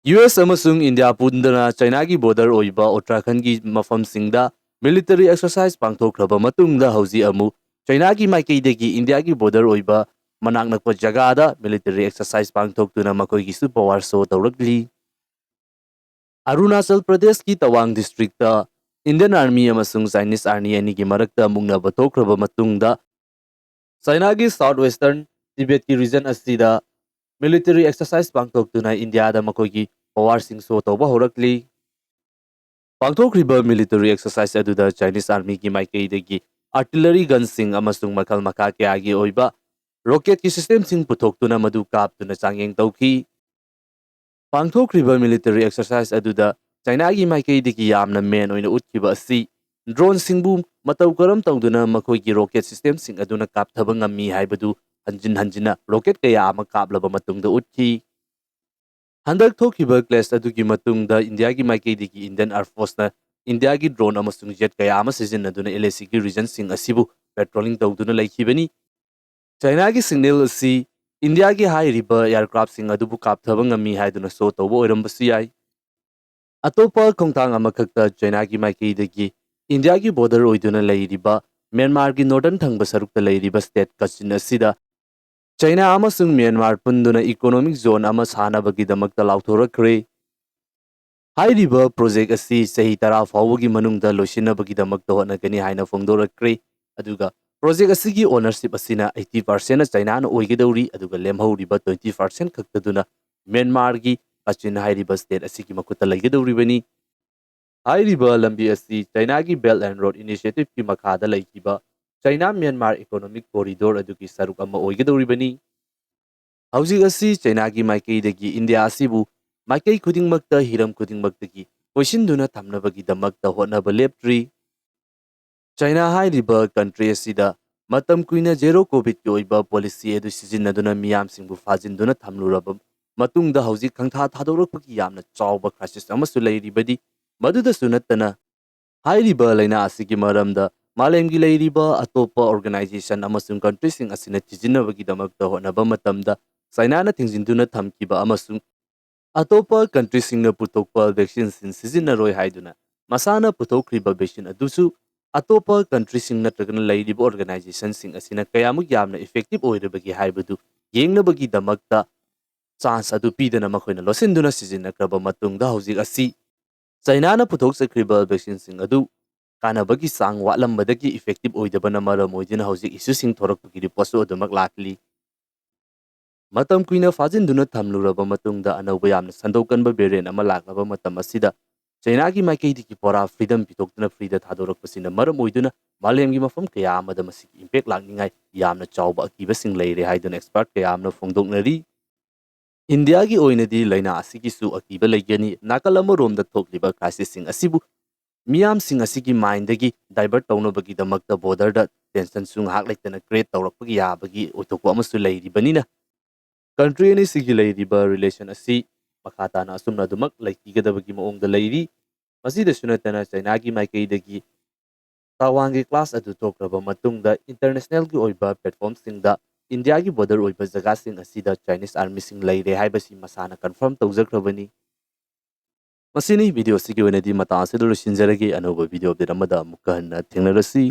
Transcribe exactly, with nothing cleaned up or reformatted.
U S ꯑꯃꯁꯨꯡ India ꯄꯨꯟꯗꯨꯅ ꯆꯥꯏꯅꯥꯒꯤ border ꯑꯣꯏꯕ ꯎꯠꯇꯔꯥꯈꯟꯒꯤ ꯃꯐꯝꯁꯤꯡꯗ ꯃꯤꯂꯤꯇꯔꯤ ꯑꯦꯛꯁꯔꯁꯥꯏꯁ ꯄꯥꯡꯊꯣꯛꯈ꯭ꯔꯕ ꯃꯇꯨꯡꯗ, ꯍꯧꯖꯤꯛ ꯑꯃꯨꯛ ꯆꯥꯏꯅꯥꯒꯤ ꯃꯥꯏꯀꯩꯗꯒꯤ ꯏꯟꯗꯤꯌꯥꯒꯤ ꯕꯣꯔꯗꯔ ꯑꯣꯏꯕ ꯃꯅꯥꯛ ꯅꯛꯄ ꯖꯒꯥꯗ ꯃꯤꯂꯤꯇꯔꯤ ꯑꯦꯛꯁꯔꯁꯥꯏꯁ ꯄꯥꯡꯊꯣꯛꯇꯨꯅ ꯃꯈꯣꯏꯒꯤꯁꯨ ꯄꯋꯥꯔ ꯁꯣ ꯇꯧꯔꯛꯂꯤ꯫ ꯑꯔꯨꯅꯥꯆꯜ ꯄ꯭ꯔꯗꯦꯁꯀꯤ ꯇꯋꯥꯡ ꯗꯤꯁꯇ꯭ꯔꯤꯛꯇ ꯏꯟꯗꯤꯌꯟ ꯑꯥꯔꯃꯤ ꯑꯃꯁꯨꯡ ꯆꯥꯏꯅꯤꯁ ꯑꯥꯔꯃꯤ ꯑꯅꯤꯒꯤ ꯃꯔꯛꯇ ꯃꯨꯛꯅꯕ ꯊꯣꯛꯈ꯭ꯔꯕ ꯃꯇꯨꯡꯗ, ꯆꯥꯏꯅꯥꯒꯤ ꯁꯥꯎꯠ ꯋꯦꯁꯇꯔꯟ ꯇꯤꯕꯦꯠꯀꯤ ꯔꯤꯖꯟ ꯑꯁꯤꯗ ꯃꯤꯂꯤꯇꯔꯤ ꯑꯦꯛꯁꯔꯁꯥꯏꯁ ꯄꯥꯡꯊꯣꯛꯇꯨꯅ ꯏꯟꯗꯤꯌꯥꯗ ꯃꯈꯣꯏꯒꯤ ꯄꯋꯥꯔꯁꯤꯡ ꯁꯣ ꯇꯧꯕ ꯍꯧꯔꯛꯂꯤ꯫ ꯄꯥꯡꯊꯣꯛꯈ꯭ꯔꯤꯕ ꯃꯤꯂꯤꯇꯔꯤ ꯑꯦꯛꯁꯔꯁꯥꯏꯁ ꯑꯗꯨꯗ ꯆꯥꯏꯅꯤꯁ ꯑꯥꯔꯃꯤꯒꯤ ꯃꯥꯏꯀꯩꯗꯒꯤ ꯑꯥꯔꯇꯤꯂꯔꯤ ꯒꯟꯁꯤꯡ ꯑꯃꯁꯨꯡ ꯃꯈꯜ ꯃꯈꯥ ꯀꯌꯥꯒꯤ ꯑꯣꯏꯕ ꯔꯣꯀꯦꯠꯀꯤ ꯁꯤꯁꯇꯦꯝꯁꯤꯡ ꯄꯨꯊꯣꯛꯇꯨꯅ ꯃꯗꯨ ꯀꯥꯞꯇꯨꯅ ꯆꯥꯡꯌꯦꯡ ꯇꯧꯈꯤ꯫ ꯄꯥꯡꯊꯣꯛꯈ꯭ꯔꯤꯕ ꯃꯤꯂꯤꯇꯔꯤ ꯑꯦꯛꯁꯔꯁꯥꯏꯁ ꯑꯗꯨꯗ ꯆꯥꯏꯅꯥꯒꯤ ꯃꯥꯏꯀꯩꯗꯒꯤ ꯌꯥꯝꯅ ꯃꯦꯟ ꯑꯣꯏꯅ ꯎꯠꯈꯤꯕ ꯑꯁꯤ ꯗ꯭ꯔꯣꯟꯁꯤꯡꯕꯨ ꯃꯇꯧ ꯀꯔꯝ ꯇꯧꯗꯨꯅ ꯃꯈꯣꯏꯒꯤ ꯔꯣꯀꯦꯠ ꯁꯤꯁꯇꯦꯝꯁꯤꯡ ꯑꯗꯨꯅ ꯀꯥꯞꯊꯕ ꯉꯝꯃꯤ ꯍꯥꯏꯕꯗꯨ ꯍꯟꯖꯤꯟ ꯍꯟꯖꯤꯟꯅ ꯔꯣꯀꯦꯠ ꯀꯌꯥ ꯑꯃ ꯀꯥꯞꯂꯕ ꯃꯇꯨꯡꯗ ꯎꯠꯈꯤ꯫ ꯍꯟꯗꯛ ꯊꯣꯛꯈꯤꯕ ꯀ꯭ꯂꯦꯁ ꯑꯗꯨꯒꯤ ꯃꯇꯨꯡꯗ ꯏꯟꯗꯤꯌꯥꯒꯤ ꯃꯥꯏꯀꯩꯗꯒꯤ ꯏꯟꯗꯤꯌꯟ ꯑꯦꯌꯔ ꯐꯣꯔꯁꯅ ꯏꯟꯗꯤꯌꯥꯒꯤ ꯗ꯭ꯔꯣꯟ ꯑꯃꯁꯨꯡ ꯖꯦꯠ ꯀꯌꯥ ꯑꯃ ꯁꯤꯖꯤꯟꯅꯗꯨꯅ ꯑꯦꯜ ꯑꯦ ꯁꯤꯒꯤ ꯔꯤꯖꯟꯁꯤꯡ ꯑꯁꯤꯕꯨ ꯄꯦꯇ꯭ꯔꯣꯂꯤꯡ ꯇꯧꯗꯨꯅ ꯂꯩꯈꯤꯕꯅꯤ꯫ ꯆꯥꯏꯅꯥꯒꯤ ꯁꯤꯒꯅꯦꯜ ꯑꯁꯤ ꯏꯟꯗꯤꯌꯥꯒꯤ ꯍꯥꯏꯔꯤꯕ ꯑꯦꯌꯔꯀ꯭ꯔꯥꯐꯁꯤꯡ ꯑꯗꯨꯕꯨ ꯀꯥꯞꯊꯕ ꯉꯝꯃꯤ ꯍꯥꯏꯗꯨꯅ ꯁꯣ ꯇꯧꯕ ꯑꯣꯏꯔꯝꯕꯁꯨ ꯌꯥꯏ꯫ ꯑꯇꯣꯞꯄ ꯈꯣꯡꯊꯥꯡ ꯑꯃꯈꯛꯇ ꯆꯥꯏꯅꯥꯒꯤ ꯃꯥꯏꯀꯩꯗꯒꯤ ꯏꯟꯗꯤꯌꯥꯒꯤ ꯕꯣꯔꯗꯔ ꯑꯣꯏꯗꯨꯅ ꯂꯩꯔꯤꯕ ꯃ꯭ꯌꯥꯟꯃꯥꯔꯒꯤ ꯅꯣꯔꯗꯔꯟ ꯊꯪꯕ ꯁꯔꯨꯛꯇ ꯂꯩꯔꯤꯕ ꯁ꯭ꯇꯦꯠ ꯀꯆꯤꯟ ꯑꯁꯤꯗ ꯆꯥꯏꯅꯥ ꯑꯃꯁꯨꯡ ꯃ꯭ꯌꯥꯟꯃꯥꯔ ꯄꯨꯟꯗꯨꯅ ꯏꯀꯣꯅꯣꯃꯤꯛ ꯖꯣꯟ ꯑꯃ ꯁꯥꯅꯕꯒꯤꯗꯃꯛꯇ ꯂꯥꯎꯊꯣꯔꯛꯈ꯭ꯔꯦ꯫ ꯍꯥꯏꯔꯤꯕ ꯄ꯭ꯔꯣꯖꯦꯛ ꯑꯁꯤ ꯆꯍꯤ ꯇꯔꯥ ꯐꯥꯎꯕꯒꯤ ꯃꯅꯨꯡꯗ ꯂꯣꯏꯁꯤꯟꯅꯕꯒꯤꯗꯃꯛꯇ ꯍꯣꯠꯅꯒꯅꯤ ꯍꯥꯏꯅ ꯐꯣꯡꯗꯣꯔꯛꯈ꯭ꯔꯦ꯫ ꯑꯗꯨꯒ ꯄ꯭ꯔꯣꯖꯦꯛ ꯑꯁꯤꯒꯤ ꯑꯣꯅꯔꯁꯤꯞ ꯑꯁꯤꯅ ꯑꯩꯠꯇꯤ ꯄꯥꯔꯁꯦꯟꯅ ꯆꯥꯏꯅꯥꯅ ꯑꯣꯏꯒꯗꯧꯔꯤ, ꯑꯗꯨꯒ ꯂꯦꯝꯍꯧꯔꯤꯕ ꯇ꯭ꯋꯦꯟꯇꯤ ꯄꯥꯔꯁꯦꯟ ꯈꯛꯇꯗꯨꯅ ꯃ꯭ꯌꯥꯟꯃꯥꯔꯒꯤ ꯀꯆꯤꯟ ꯍꯥꯏꯔꯤꯕ ꯁ꯭ꯇꯦꯠ ꯑꯁꯤꯒꯤ ꯃꯈꯨꯠꯇ ꯂꯩꯒꯗꯧꯔꯤꯕꯅꯤ꯫ ꯍꯥꯏꯔꯤꯕ ꯂꯝꯕꯤ ꯑꯁꯤ ꯆꯥꯏꯅꯥꯒꯤ ꯕꯦꯜꯠ ꯑꯦꯟ ꯔꯣꯗ ꯏꯅꯤꯁꯤꯌꯦꯇꯤꯚꯀꯤ ꯃꯈꯥꯗ ꯂꯩꯈꯤꯕ ꯆꯥꯏꯅꯥ ꯃ꯭ꯌꯥꯟꯃꯥꯔ ꯏꯀꯣꯅꯣꯃꯤꯛ ꯀꯣꯔꯤꯗꯣꯔ ꯑꯗꯨꯒꯤ ꯁꯔꯨꯛ ꯑꯃ ꯑꯣꯏꯒꯗꯧꯔꯤꯕꯅꯤ꯫ ꯍꯧꯖꯤꯛ ꯑꯁꯤ ꯆꯥꯏꯅꯥꯒꯤ ꯃꯥꯏꯀꯩꯗꯒꯤ ꯏꯟꯗꯤꯌꯥ ꯑꯁꯤꯕꯨ ꯃꯥꯏꯀꯩ ꯈꯨꯗꯤꯡꯃꯛꯇ, ꯍꯤꯔꯝ ꯈꯨꯗꯤꯡꯃꯛꯇꯒꯤ ꯀꯣꯏꯁꯤꯟꯗꯨꯅ ꯊꯝꯅꯕꯒꯤꯗꯃꯛꯇ ꯍꯣꯠꯅꯕ ꯂꯦꯞꯇ꯭ꯔꯤ꯫ ꯆꯥꯏꯅꯥ ꯍꯥꯏꯔꯤꯕ ꯀꯟꯇ꯭ꯔꯤ ꯑꯁꯤꯗ ꯃꯇꯝ ꯀꯨꯏꯅ ꯖꯦꯔꯣ ꯀꯣꯚꯤꯗꯀꯤ ꯑꯣꯏꯕ ꯄꯣꯂꯤꯁꯤ ꯑꯗꯨ ꯁꯤꯖꯤꯟꯅꯗꯨꯅ ꯃꯤꯌꯥꯝꯁꯤꯡꯕꯨ ꯐꯥꯖꯤꯟꯗꯨꯅ ꯊꯝꯂꯨꯔꯕ ꯃꯇꯨꯡꯗ ꯍꯧꯖꯤꯛ ꯈꯪꯊꯥ ꯊꯥꯗꯣꯔꯛꯄꯒꯤ ꯌꯥꯝꯅ ꯆꯥꯎꯕ ꯀ꯭ꯔꯥꯏꯁꯤꯁ ꯑꯃꯁꯨ ꯂꯩꯔꯤꯕꯗꯤ꯫ ꯃꯗꯨꯗꯁꯨ ꯅꯠꯇꯅ, ꯍꯥꯏꯔꯤꯕ ꯂꯥꯏꯅꯥ ꯑꯁꯤꯒꯤ ꯃꯔꯝꯗ ꯃꯥꯂꯦꯝꯒꯤ ꯂꯩꯔꯤꯕ ꯑꯇꯣꯞꯄ ꯑꯣꯔꯒꯅꯥꯏꯖꯦꯁꯟ ꯑꯃꯁꯨꯡ ꯀꯟꯇ꯭ꯔꯤꯁꯤꯡ ꯑꯁꯤꯅ ꯊꯤꯖꯤꯟꯅꯕꯒꯤꯗꯃꯛꯇ ꯍꯣꯠꯅꯕ ꯃꯇꯝꯗ ꯆꯥꯏꯅꯥꯅ ꯊꯤꯡꯖꯤꯟꯗꯨꯅ ꯊꯝꯈꯤꯕ ꯑꯃꯁꯨꯡ ꯑꯇꯣꯞꯄ ꯀꯟꯇ꯭ꯔꯤꯁꯤꯡꯅ ꯄꯨꯊꯣꯛꯄ ꯚꯦꯛꯁꯤꯟꯁꯤꯡ ꯁꯤꯖꯤꯟꯅꯔꯣꯏ ꯍꯥꯏꯗꯨꯅ ꯃꯁꯥꯅ ꯄꯨꯊꯣꯛꯈ꯭ꯔꯤꯕ ꯚꯦꯛꯁꯤꯟ ꯑꯗꯨꯁꯨ ꯑꯇꯣꯞꯄ ꯀꯟꯇ꯭ꯔꯤꯁꯤꯡ ꯅꯠꯇ꯭ꯔꯒꯅ ꯂꯩꯔꯤꯕ ꯑꯣꯔꯒꯅꯥꯏꯖꯦꯁꯟꯁꯤꯡ ꯑꯁꯤꯅ ꯀꯌꯥꯃꯨꯛ ꯌꯥꯝꯅ ꯏꯐꯦꯛꯇꯤꯚ ꯑꯣꯏꯔꯕꯒꯦ ꯍꯥꯏꯕꯗꯨ ꯌꯦꯡꯅꯕꯒꯤꯗꯃꯛꯇ ꯆꯥꯟꯁ ꯑꯗꯨ ꯄꯤꯗꯅ ꯃꯈꯣꯏꯅ ꯂꯣꯠꯁꯤꯟꯗꯨꯅ ꯁꯤꯖꯤꯟꯅꯈ꯭ꯔꯕ ꯃꯇꯨꯡꯗ ꯍꯧꯖꯤꯛ ꯑꯁꯤ ꯆꯩꯅꯥꯅ ꯄꯨꯊꯣꯛꯆꯈ꯭ꯔꯤꯕ ꯚꯦꯛꯁꯤꯟꯁꯤꯡ ꯑꯗꯨ ꯀꯥꯟꯅꯕꯒꯤ ꯆꯥꯡ ꯋꯥꯠꯂꯝꯕꯗꯒꯤ ꯏꯐꯦꯛꯇꯤꯚ ꯑꯣꯏꯗꯕꯅ ꯃꯔꯝ ꯑꯣꯏꯗꯨꯅ ꯍꯧꯖꯤꯛ ꯏꯁꯨꯁꯤꯡ ꯊꯣꯔꯛꯄꯒꯤ ꯔꯤꯄꯣꯔꯠꯁꯨ ꯑꯗꯨꯃꯛ ꯂꯥꯛꯂꯤ꯫ ꯃꯇꯝ ꯀꯨꯏꯅ ꯐꯥꯖꯤꯟꯗꯨꯅ ꯊꯝꯂꯨꯔꯕ ꯃꯇꯨꯡꯗ ꯑꯅꯧꯕ ꯌꯥꯝꯅ ꯁꯟꯗꯣꯛꯀꯟꯕ ꯚꯦꯔꯤꯌꯦꯟ ꯑꯃ ꯂꯥꯛꯂꯕ ꯃꯇꯝ ꯑꯁꯤꯗ ꯆꯩꯅꯥꯒꯤ ꯃꯥꯏꯀꯩꯗꯒꯤ ꯄꯨꯔꯥ ꯐ꯭ꯔꯤꯗꯝ ꯄꯤꯊꯣꯛꯇꯨꯅ ꯐ꯭ꯔꯤꯗ ꯊꯥꯗꯣꯔꯛꯄꯁꯤꯅ ꯃꯔꯝ ꯑꯣꯏꯗꯨꯅ ꯃꯥꯂꯦꯝꯒꯤ ꯃꯐꯝ ꯀꯌꯥ ꯑꯃꯗ ꯃꯁꯤꯒꯤ ꯏꯝꯄꯦꯛ ꯂꯥꯛꯅꯤꯡꯉꯥꯏ ꯌꯥꯝꯅ ꯆꯥꯎꯕ ꯑꯀꯤꯕꯁꯤꯡ ꯂꯩꯔꯦ ꯍꯥꯏꯗꯨꯅ ꯑꯦꯛꯁꯄꯔꯠ ꯀꯌꯥ ꯑꯃꯅ ꯐꯣꯡꯗꯣꯛꯅꯔꯤ꯫ ꯏꯟꯗꯤꯌꯥꯒꯤ ꯑꯣꯏꯅꯗꯤ ꯂꯥꯏꯅꯥ ꯑꯁꯤꯒꯤꯁꯨ ꯑꯀꯤꯕ ꯂꯩꯒꯅꯤ꯫ ꯅꯥꯀꯜ ꯑꯃꯔꯣꯝꯗ ꯊꯣꯛꯂꯤꯕ ꯀ꯭ꯔꯥꯏꯁꯤꯁꯁꯤꯡ ꯑꯁꯤꯕꯨ ꯃꯤꯌꯥꯝꯁꯤꯡ ꯑꯁꯤꯒꯤ ꯃꯥꯏꯟꯗꯒꯤ ꯗꯥꯏꯚꯔꯠ ꯇꯧꯅꯕꯒꯤꯗꯃꯛꯇ ꯕꯣꯔꯗꯔꯗ ꯇꯦꯟꯁꯟꯁꯨ ꯉꯥꯏꯍꯥꯛ ꯂꯩꯇꯅ ꯀ꯭ꯔꯤꯌꯦꯠ ꯇꯧꯔꯛꯄꯒꯤ ꯌꯥꯕꯒꯤ ꯑꯣꯏꯊꯣꯛꯄ ꯑꯃꯁꯨ ꯂꯩꯔꯤꯕꯅꯤꯅ ꯀꯟꯇ꯭ꯔꯤ ꯑꯅꯤꯁꯤꯒꯤ ꯂꯩꯔꯤꯕ ꯔꯤꯂꯦꯁꯟ ꯑꯁꯤ ꯃꯈꯥ ꯇꯥꯅ ꯑꯁꯨꯝꯅ ꯑꯗꯨꯃꯛ ꯂꯩꯈꯤꯒꯗꯕꯒꯤ ꯃꯑꯣꯡꯗ ꯂꯩꯔꯤ꯫ ꯃꯁꯤꯗꯁꯨ ꯅꯠꯇꯅ ꯆꯩꯅꯥꯒꯤ ꯃꯥꯏꯀꯩꯗꯒꯤ ꯇꯥꯋꯥꯡꯒꯤ ꯀ꯭ꯂꯥꯁ ꯑꯗꯨ ꯊꯣꯛꯈ꯭ꯔꯕ ꯃꯇꯨꯡꯗ ꯏꯟꯇꯔꯅꯦꯁꯅꯦꯜꯒꯤ ꯑꯣꯏꯕ ꯄ꯭ꯂꯦꯠꯐꯣꯝꯁꯤꯡꯗ ꯏꯟꯗꯤꯌꯥꯒꯤ ꯕꯣꯔꯗꯔ ꯑꯣꯏꯕ ꯖꯒꯥꯁꯤꯡ ꯑꯁꯤꯗ ꯆꯥꯏꯅꯤꯁ ꯑꯥꯔꯃꯤꯁꯤꯡ ꯂꯩꯔꯦ ꯍꯥꯏꯕꯁꯤ ꯃꯁꯥꯅ ꯀꯟꯐꯥꯔꯝ ꯇꯧꯖꯈ꯭ꯔꯕꯅꯤ꯫ ꯃꯁꯤꯅꯤ ꯚꯤꯗꯤꯑꯣ ꯑꯁꯤꯒꯤ ꯑꯣꯏꯅꯗꯤ ꯃꯇꯥꯡ ꯑꯁꯤꯗ ꯂꯣꯏꯁꯤꯟꯖꯔꯒꯦ꯫ ꯑꯅꯧꯕ ꯚꯤꯗꯤꯑꯣ ꯑꯞꯗꯦꯠ ꯑꯃꯗ ꯑꯃꯨꯛꯀ ꯍꯟꯅ ꯊꯦꯡꯅꯔꯁꯤ꯫